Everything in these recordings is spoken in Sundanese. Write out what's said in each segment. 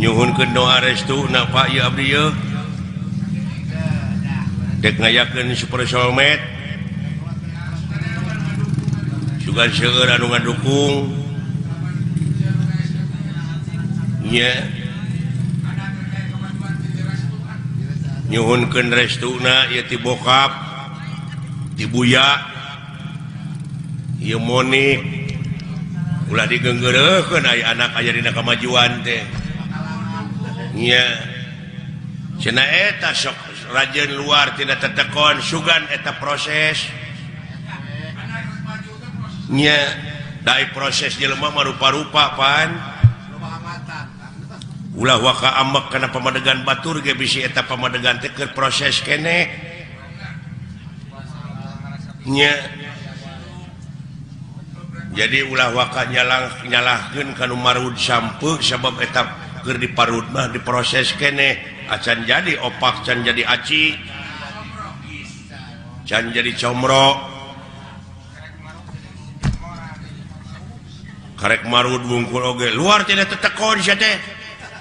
Nyuhunkeun doa restu na Pak ieu abdi ieu. Dek ngayakeun Super Solmed. Sugan seueur anu ngadukung. Nya. Nyuhunkeun restuna ieu ti bokap, ti buya, ieu Monik. Ulah digeunggeureukeun aya anak aya dina kamajuan teh. Nya. Cenah eta sok rajin luar tina tetekon sugan eta proses. Nya, dai proses jelema mah rupa-rupa pan. Ulah waka ambek kana pamadegan batur ge bisi eta pamadegan teh keur proses keneh. Nya. Jadi ulah waka nyalahkeun ka nu marud sampeu sabab eta keur diparud mah diproses keneh acan jadi opak, can jadi aci, can jadi comro. Karek marud wungkul oge luar tidak tetekon sia teh.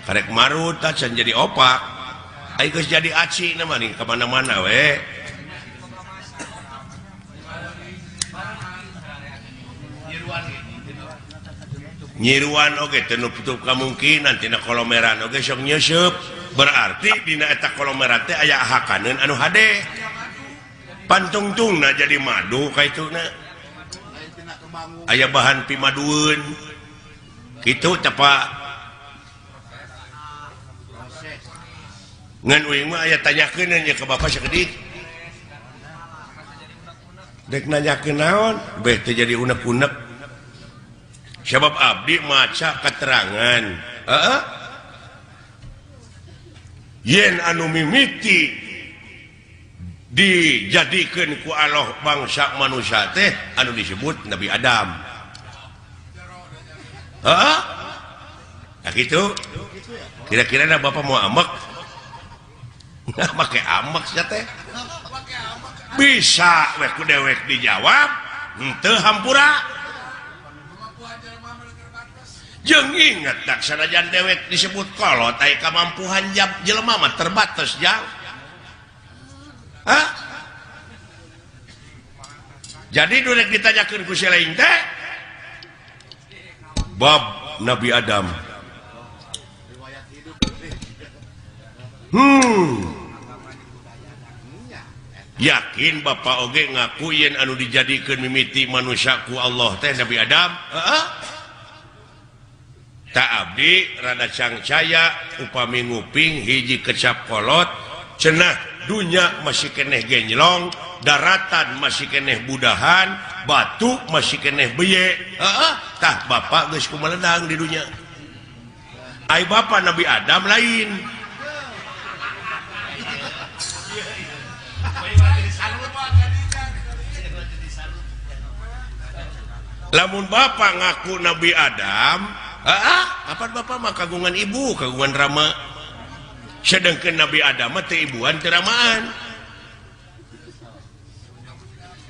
Karek marud tah can jadi opak. Ai geus jadi aci na mah ka mana-mana we. Nyiruan oge teu nutup kamungkinan tina kolomeran oge sok nyeuseub. Berarti dina eta kolomeran teh aya hakaneun anu hade. Pantungtungna jadi madu kaituna. Aya bahan pimadueun. Kitu teh Pak. Ngan uing mah aya tanyakeun nya ka bapak sakedik. Dek nanyakeun naon? Beh teh jadi unek-unek. Sebab abdi maca keterangan. Heeh. Yen anu mimiti dijadikeun ku Allah bangsa manusia teh anu disebut Nabi Adam. Heeh. Nah kitu. Kira-kira na bapak mau ambek? Nah, make ambek sia teh. Bisa we ku dewek dijawab, henteu hampura. Jeung inget tak sanajan dewek disebut kolot aya kamampuhan jelema mah terbatas jang. Hah? Jadi nu rek ditanyakeun ku si lain teh bab Nabi Adam. Yakin bapak oge ngaku yen anu dijadikeun mimiti manusia ku Allah teh Nabi Adam? Heeh. Tak abdi rada cangcaya upami nguping hiji kecap kolot cenah dunya masih keneh genjlong, daratan masih keneh budahan, batu masih keneh beye. Heeh, tah bapak geus kumeledang di dunya. Ai bapak Nabi Adam lain. Lamun bapak ngaku Nabi Adam, heeh, kapan bapak mah kagungan ibu, kagungan rama. Sedangkan Nabi Adam mah teu ibuan teu ramaan.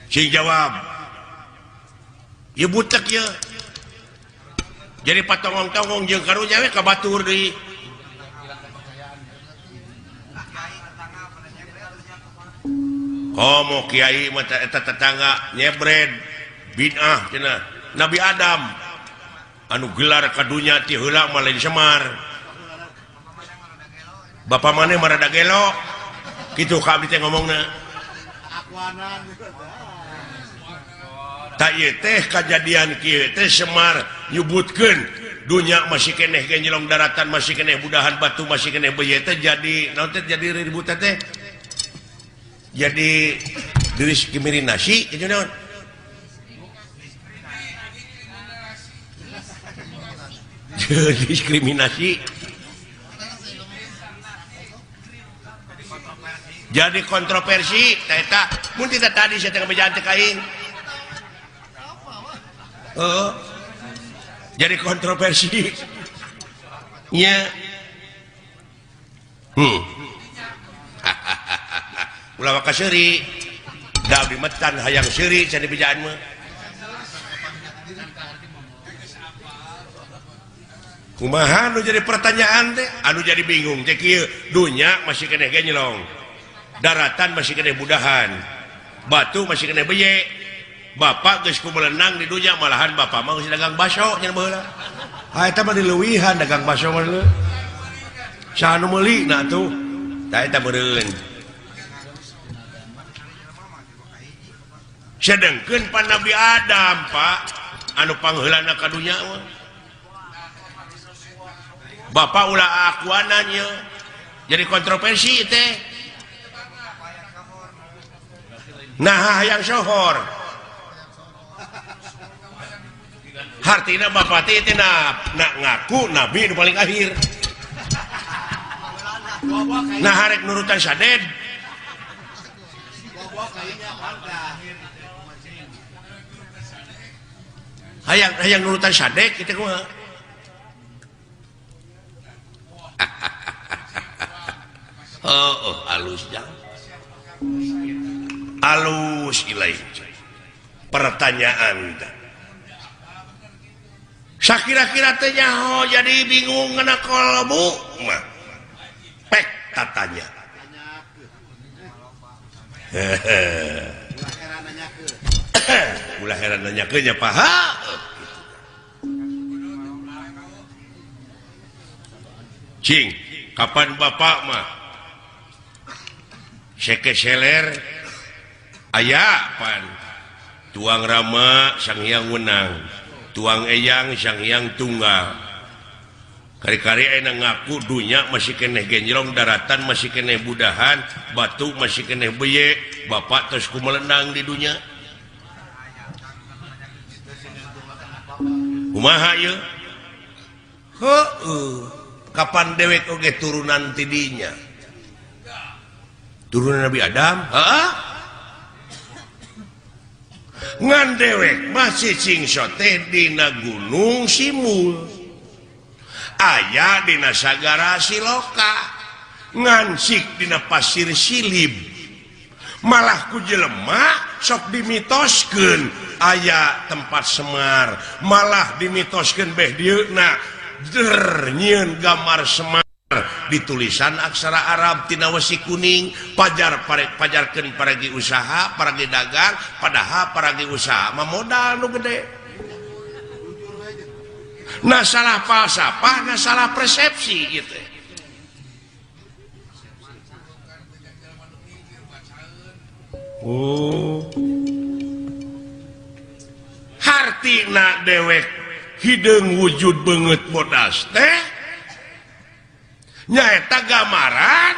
Sing jawab. Ieu butek ieu. Jadi patongong-tongong jeung karunya we ka batur deui. Komo kiai mah eta tetangga nyebred bid'ah cenah. Nabi Adam anu gelar ka dunya ti heula mah lain Semar. Bapak maneh mah rada gelo. Kitu ka abdi teh ngomongna. Tak ieu teh kajadian kieu teh Semar nyebutkeun dunya masih keneh genjelong daratan masih keneh budahan batu masih keneh beuye teh jadi naon teh jadi ribut teh. Jadi diskriminasi kitu naon? Diskriminasi jadi kontroversi eta mun tidak tadi saya teh ngabejaan teh ka aing. Heeh. Jadi kontroversi nya. Ulah waka seuri da abdi metan hayang seuri cenah dibejaan mah. Kumaha nu jadi pertanyaan teh anu jadi bingung teh kieu dunya masih keneh genyelong daratan masih keneh budahan batu masih keneh beye bapak geus kumelenang di dunya malahan bapak mah geus dagang baso nya baheula ha eta mah dileuwihan dagang baso mah leuh saha nu meuli na atuh tah eta meureun sedengkeun pan Nabi Adam Pak anu pangheulana ka dunya mah bapak ulah akuanannya jadi kontroversi teh nah hayang sohor hartina bapak teh teh na ngaku nabi nu paling akhir nah harek nurutan saded hayang hayang nurutan sadek kitu kumaha. Oh, oh alus jang alus ilai pertanyaan sakira-kira teh nyaho jadi bingung ngena kolbu mah pek tatanya ulah heran nanyakeun nya paha cing kapan bapak mah sekeseler aya pan tuang Rama Sang Hyang Wenang tuang Eyang Sang Hyang Tunggal kari-kari ayeuna ngaku dunya masih keneh genjrong daratan masih keneh budahan batu masih keneh beye bapak terus kumelenang di dunya kumaha ieu heueuh kapan dewek oge turunan ti dinya turunan Nabi Adam heeh ngan dewek masih cingso teh dina gunung Simul aya dina sagara Siloka ngansik dina pasir Silib malah ku jelema sok dimitoskeun aya tempat Semar malah dimitoskeun beh dieuna der nyieun gambar Semar ditulisan aksara Arab tina wesi kuning pajar pajarkeun paragi usaha paragi dagang padahal paragi usaha mah modal nu gede nah salah falsafah nah salah persepsi gitu. Oh hartina dewek hideung wujud beungeut bodas teh nyaeta gambaran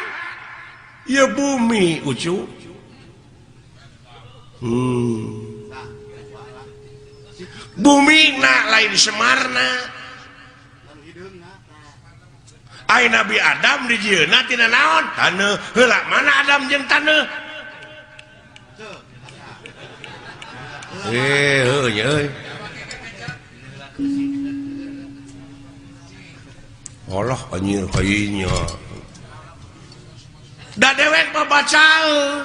ieu bumi ucu. Bumi na lain Semarna ai Nabi Adam dijieunna tina naon taneuh heula mana Adam jeung taneuh heuh nya euy Allah anjir kayaknya da dewek mah bacaeun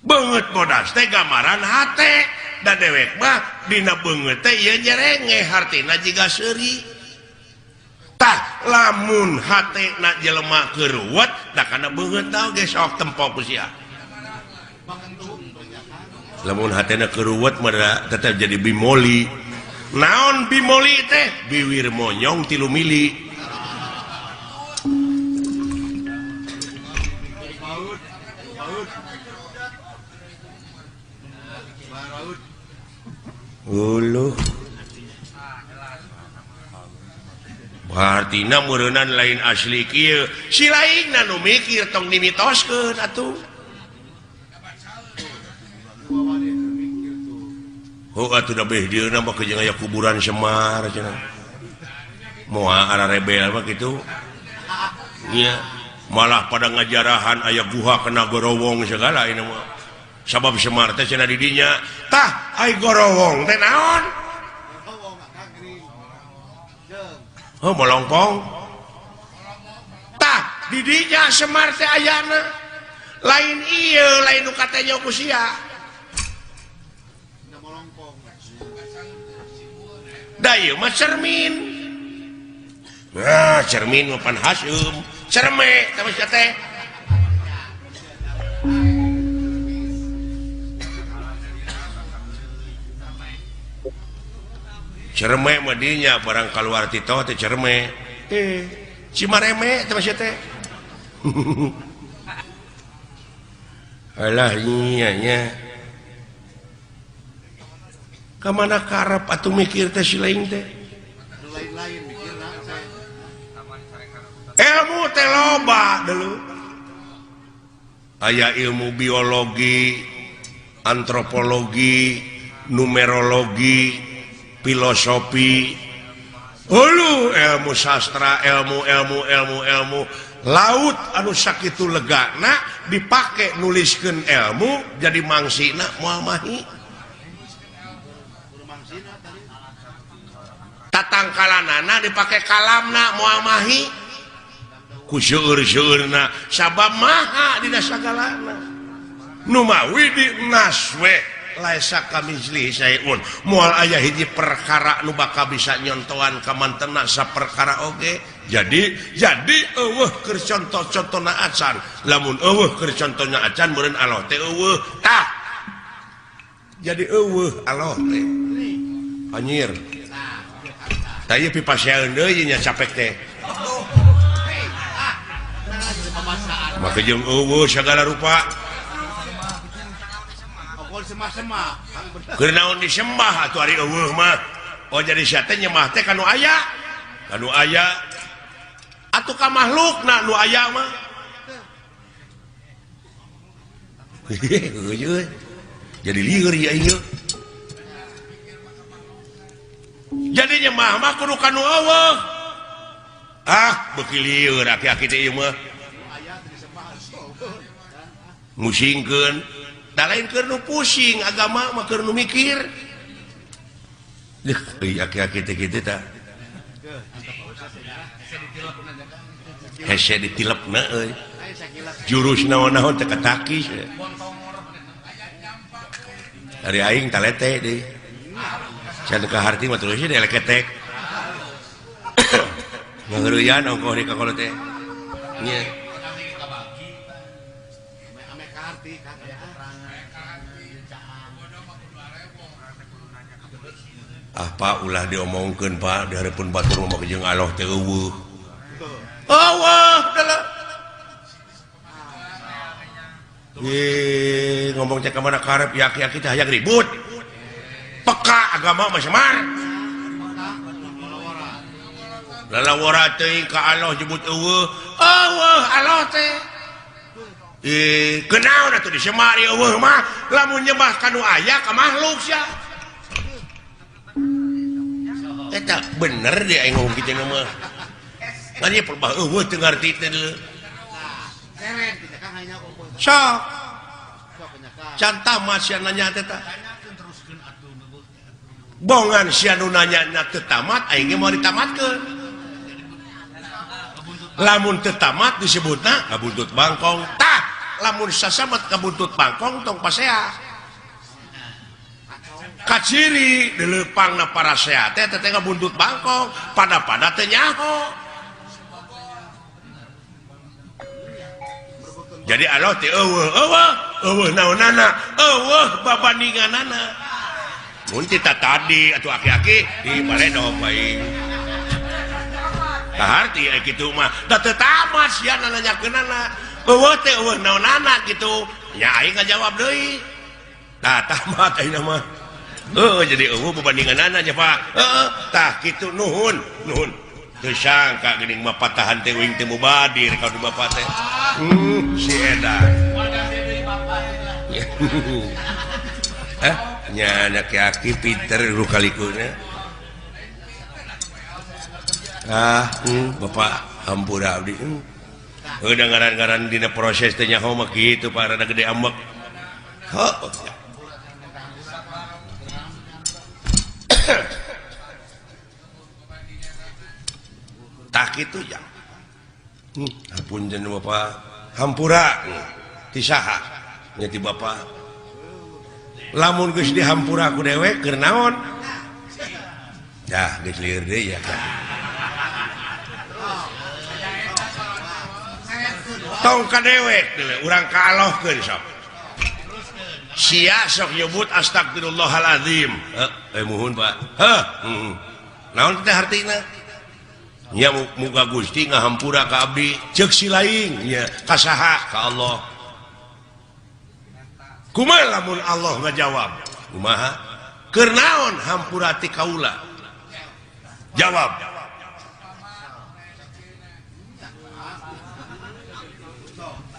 beungeut bodas teh gambaran hate da dewek mah dina beungeut teh ieu nyerengeh hartina jiga seuri tah lamun hatena jelema keuruwet da kana beungeut tah ge sok tempo ku sia lamun hatena keuruwet mah tetep jadi bimoli. Naon bimoli teh biwir monyong 3 mili uluh hartina meureunnan lain asli kieu si lainna nu mikir tong dimitoskeun atuh. Oh atuh da beh dieuna mah jeung aya kuburan Semar cenah. Moal ara rebel mah kitu. Nya malah pada ngajarahan aya guha kena gorowong segala ini mah. Sabab Semar teh cenah di dinya. Tah ai gorowong teh naon? Oh molongpong. Tah di dinya Semar teh ayana. Lain ieu lain nu katanya ku sia. Da ieu mah cermin. Nah, cermin mah pan haseum. Cerme tah mah teh. Cerme mah dinya barang kaluar ti teh cerme. Cimareme teh mah teh. Alah nya nya. Ka mana karep atuh mikir teh si lain teh? Lain-lain mikirna teh. Ilmu teh loba deuleu. Aya ilmu biologi, antropologi, numerologi, filosofi, hulu ilmu sastra, ilmu ilmu ilmu ilmu laut anu sakitu legana dipake nuliskeun ilmu jadi mangsina moal mahi. Tatangkalanana dipake kalamna moal mahi. Ku seueur-seueurna sabab maha dina sagalana. Nu mawi di naswe laisa kamitslihi syai'un moal aya hiji perkara nu bakal bisa nyontoan ka mantena saperkara oge. Jadi eueuh keur contoh-contona acan. Lamun eueuh keur contohna acan meureun Allah teh eueuh. Tah. Jadi eueuh Allah teh. Anjir. Tah ieu pipasean deui nya capek teh. Maka jeung eueuh sagala rupa. Keur naon disembah atuh ari eueuh mah. Oh jadi sia teh nyembah teh ka nu aya. Ka nu aya. Atuh ka makhlukna nu aya mah. Jadi lieur ieu ieu. Jadi nyembah mah kudu ka nu eueuh. Ah, beuki lieur aki-aki teh ieu mah. Musingkeun. Da lain keur nu pusing agama mah keur nu mikir. Deuh, aki-aki teh kitu tah. Hese ditilepna euy. Jurus naon-naon teh katakis. Ari aing talete deui. Can ka harti mah terus dieleketek. Ngageureuyan ongkoh di ka kolot teh. Nya. Ah Pak ulah diomongkeun Pak di hareupeun batur mah jeung Allah teh eueuh. Eueuh deuleu. Ye ngomong teh ka mana karep yaki-yaki teh hayang ribut. Peka agama mah semar. Lalawara teuing ka Allah jebut eueuh. Eueuh Allah teh. Kenaon atuh disemar eueuh mah lamun nyembah ka nu aya ka makhluk sia. Eta bener dia aing ngomong kitu mah. Ngan ieu perbah eueuh teu ngarti teh deuleu. Sok. Can tamat sia nanya teh tah. Bongan sia nu nanya teu tamat aing ge moal ditamatkeun. Lamun teu tamat disebutna kabuntut bangkong. Tah, lamun sasamat kabuntut bangkong tong pasea. Kaciri dileupangna parasea teh teh ngabuntut bangkong, pada-pada teh nyaho. Jadi Allah teh eueuh eueuh eueuh naonana, eueuh babandinganana. Mun ti tadi atuh aki-aki di baledog bae. Tah harti aya kitu mah, da teu tamat sia nanyakeunana. Eueuh teh eueuh naonana kitu. Nya aing ngajawab deui. Tah tamat ayeuna mah. Heeh jadi eueuh babandinganana nya Pak. Heeh tah kitu nuhun, nuhun. Teu sangka geuning mah patahan teh uing teh mubadir ka du bapak teh. Si edan. Nya aki-aki pinter lu kalikuna. Ah, bapak hampura abdi. Udah ngaran-ngaran dina proses teh nyaho mah kitu Pak rada gede ambek. Heuh. Tak kitu ya. Ampun jeneng bapak hampura ti saha nya ti bapak. Lamun geus dihampura ku dewek keur naon? Dah geus lieur deui ya. Tong ka dewek urang kaalohkeun sok. Sia sok nyebut astagfirullahalazim. Heuh, muhun Pak. Heuh, naon teh hartina? Nya muga Gusti ngahampura ka abdi, ceuk si laing nya ka saha? Ka Allah. Kumaha lamun Allah ngajawab? Kumaha? Keur naon hampura ti kaula? Jawab.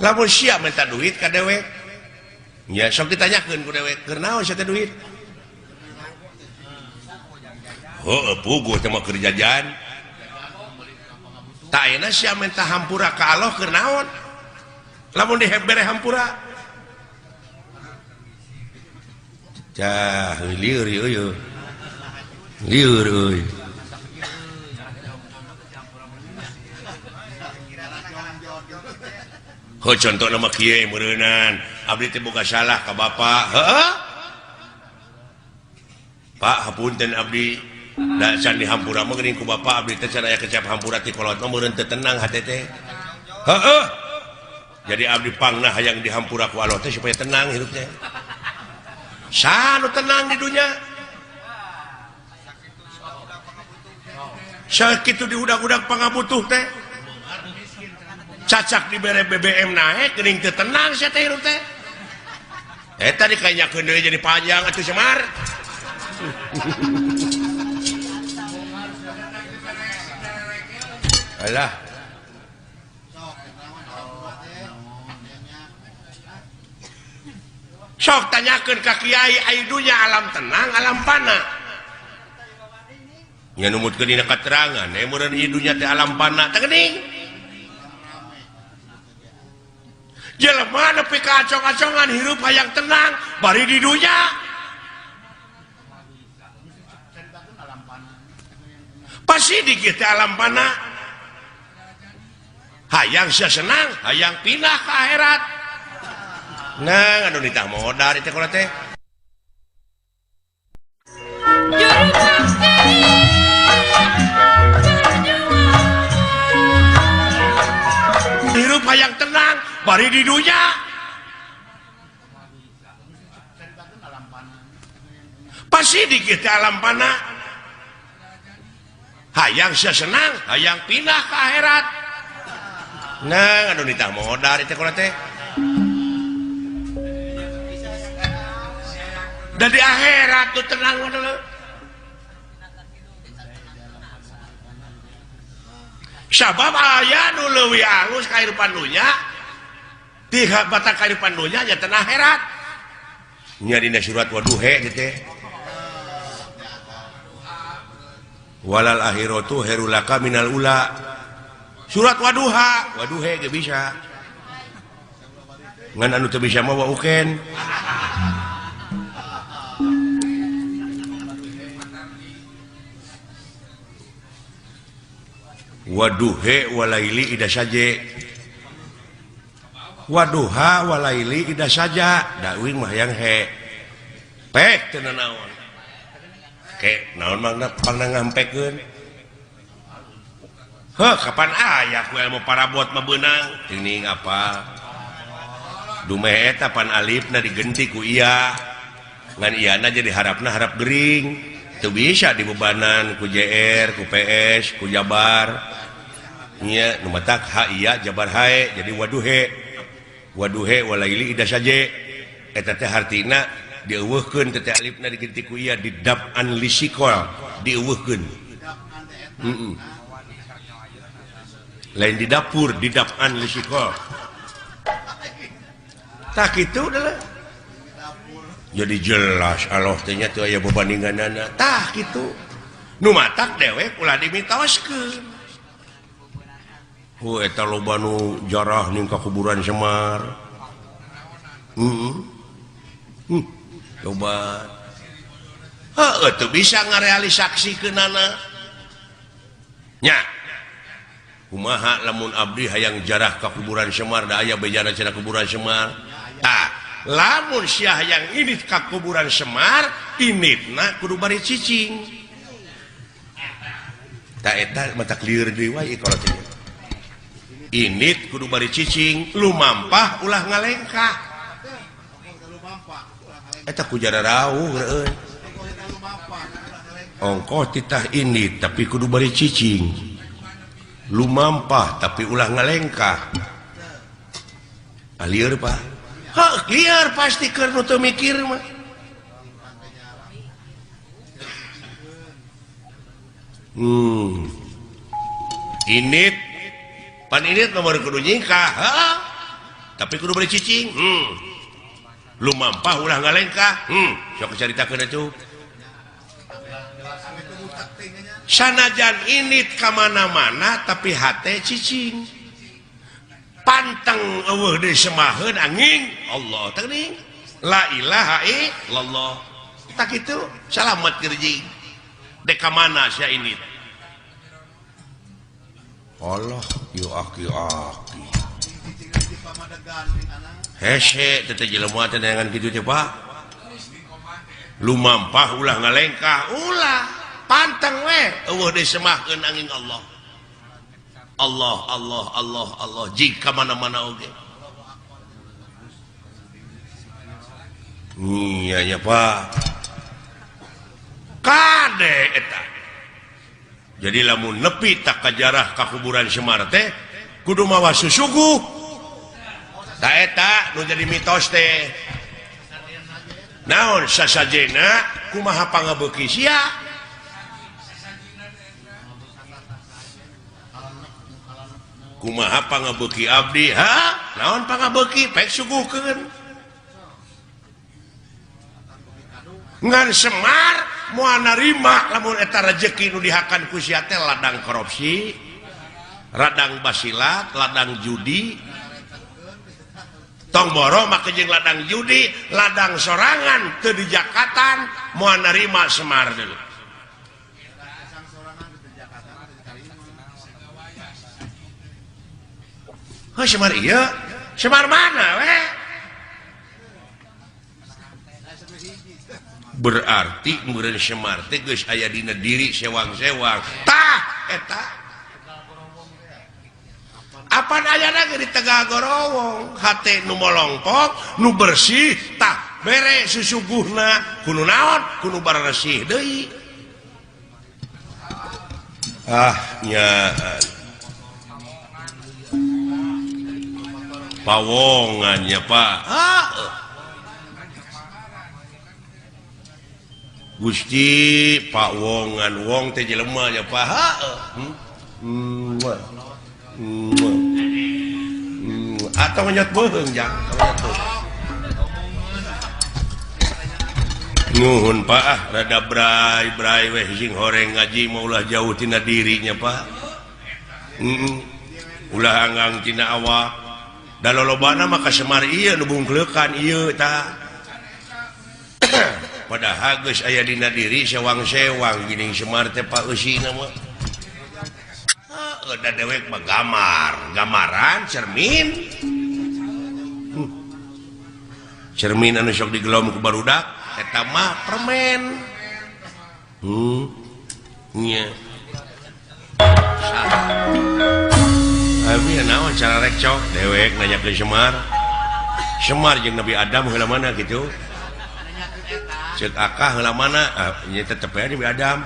Lamun sia minta duit ka dewek, ya sok ditanyakeun ku dewek, keur naon sia teh duit? Heuh, puguh teh mah keur jajan. Tah ayeuna sia minta hampura ka Allah keur naon? Lamun dibere hampura. Cah, lieur ieu. Lieur euy. Heuh, contohna mah kieu meureunan. Abdi teh boga salah ka bapa. Heuh. Pak, hapunten abdi. Da can dihampura mah geuning ku bapa abdi teh can aya kecap hampura ti kolot mah meureun teu tenang hate teh. Heuh. Jadi abdi pangna hayang dihampura ku Allah teh supaya tenang hidup teh. Saha nu tenang di dunya? Sakitu diudag-udag pangabutuh teh. Cacak dibere BBM naik geuning teu tenang sia teh hirup teh. Eta dikanyakeun deui jadi panjang atuh Semar. Alah. Sok tanyakeun ka kiai ai dunya alam tenang alam pana. Nya numutkeun dina katerangan meureun ieu dunya teh alam pana teh geuning. Jelema nepi ka acong-acongan hirup hayang tenang bari di dunya. Pasti dikit teh alam pana. Hayang sia senang, hayang pindah ke akhirat. Nah, anu ditah modal teh kula teh. Hirup hayang tenang bari di dunya. Pasti dikit teh alam pana. Hayang sia senang, hayang pindah ke akhirat. Nah, anu ditah modal teh kula teh. Dan di akhirat tuh tenang dulu. Sabab aya nu leuwih alus kahirupan dunya, ti batak kahirupan dunya nya teh akhirat. Nya dina surat Waduhe teh. Walal akhiratu khairul laka minal ula. Surat Waduha, Waduhe ge bisa. Ngan anu teu bisa mah wa uken. Waduhe walaili ida saje. Waduha walaili ida saja. Da uing mah hayang he. Pek teu nanaon. Ke naon mangna pangna ngampekeun. Heuh, kapan aya ku ilmu parabot mah beunang? Teuing apa? Dumeh eta pan alifna digenti ku iya. Ngan iyana jadi harapna harap gering. Teu bisa dibebanan ku JR, ku PS, ku Jabar. Nya nu matak ha iya Jabar hae jadi waduhe. Waduhe walaili ida saje. Eta teh hartina dieuweuhkeun teh alifna digenti ku iya didap'an lisikol dieuweuhkeun. Heeh. Lain di dapur didap'an lisikol. Tah kitu adalah. Jadi jelas Allah teh nya teu aya bebandinganana. Tah kitu. Nu matak dewek ulah dimitoskeun. Hu eta loba nu jarah ning ka kuburan Semar. Heeh. Loba. Heuh teu bisa ngarealisaksikeunana. Nya. Kumaha lamun abdi hayang jarah ka kuburan Semar da aya bejana cenah kuburan Semar. Tah, lamun sia hayang indit ka kuburan Semar, inditna kudu bari cicing. Ta eta mata lieur deui wae kalau teh. Init kudu bari cicing, lumampah ulah ngalengkah. Eta ku jararauh euy. Ongkoh titah init tapi kudu bari cicing. Lumampah tapi ulah ngalengkah. Lieur Pak. Heuh, lieur pasti keur nu teu mikir mah. Init pan init nomor kudu nyingkah, heuh. Tapi kudu bari cicing. Lumampah ulah ngalengkah. Sok caritakeun atuh. Sanajan init ka mana-mana tapi hate cicing. Panteng eueuh deui semaheun angin Allah teh geuning. La ilaha illallah. Tak kitu salamet gerjing. Dek ka mana sia init? Allah yu aki aki. Hese teh jelema teh neangan kitu teh Pak. Lumampah ulah ngalengkah, ulah panteng we eueuh deui semahkeun angin Allah. Allah Allah Allah Allah jika mana-mana oge. Iya ya Pak. Kade eta. Jadi lamun nepi tak kajarah ka kuburan Semar teh kudu mawa susuguh. Ta eta nu jadi mitos teh. Naon sasajena kumaha pangabeuki sia? Kumaha pangabeuki abdi? Ha? Naon pangabeuki? Pek suguhkeun. Ngan Semar moal narima lamun eta rejeki nu dihakan ku sia teh ladang korupsi, ladang basilat, ladang judi. Tong boro make jeung ladang judi, ladang sorangan teu dijakatan moal narima Semar deui. Heuh Semar ieu, Semar mana we? Berarti meureun Semar teh geus aya dina diri sewang-sewang. Tah eta. Apan ayana ge di Tegal Gorowong, hate nu molongpok, nu bersih, tah bere susuguhna kudu naon? Kudu baresih deui. Ah nya. Pawongannya Pak. Gusti Pak Wongan wong teh jelema nya Pak. Atau ngenyot beuheung jang. Nuhun Pak ah rada bray-bray weh sing horeng ngaji mah ulah jauh tina dirinya Pak. Ulah anggang tina awak. Da lolobana mah ka Semar ieu nu bungkleukan ieu tah. Padahal geus aya dina diri sewang-sewang geuning Semar teh Pak eusina mah. Heuh da dewek mah gamar, gamaran cermin. Cermin anu sok digelom ku barudak eta mah permen. Nya. Abi naon cara rekcok dewek nanya ke Semar. Semar jeung Nabi Adam heula mana kitu? Ceuk akah heula mana? Ah nya tetep aya Nabi Adam.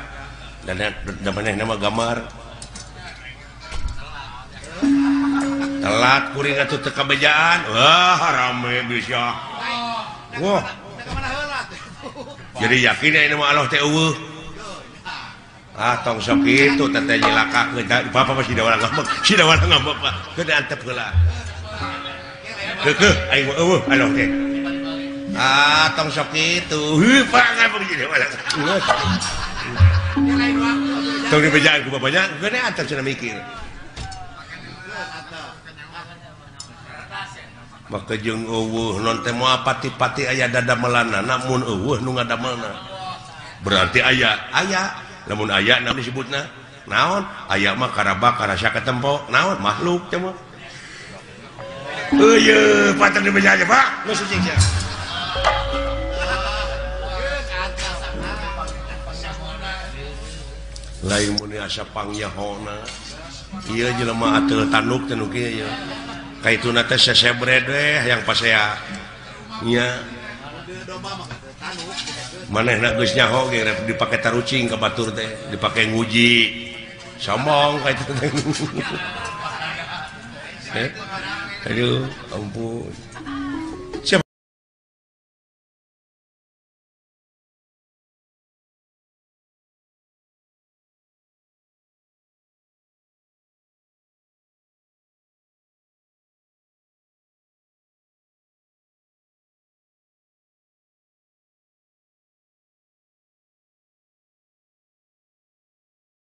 Dan maneh nama gamar. Telat kuring atuh teu kabejaan. Wah rame bisa. Wah. Jadi yakin aya nama Allah teh eueuh. Ah tong sok kitu teh teh nyilakakeun. Bapak mah sida urang ngambek, sida urang ngambek Pak. Keun antep heula. Keukeuh aing mah eueuh Allah teh. Ah tong sok kitu. Heuh Pak ngambek sida urang. Tong dibejaan ku bapaknya, keun antep cenah mikir. Maka jeung eueuh non teh moal pati-pati aya dadamelanna mun eueuh nu ngadamelna. Berarti aya, aya. Lamun aya naon disebutna? Naon? Aya mah karaba karasa katempo. Naon? Makhluk teh mah. Eueuh, patang dibeja aja, Pak. Geus cicing sia. Lain mun asa pangyahona. Ieu jelema ateul tanduk teh nu kieu ieu. Kaituna teh sesebred we hayang pasea. Nya. Manehna geus nyaho ge rek dipake tarucing ka batur teh, dipake nguji. Sombong ka itu teh. Aduh, ampun.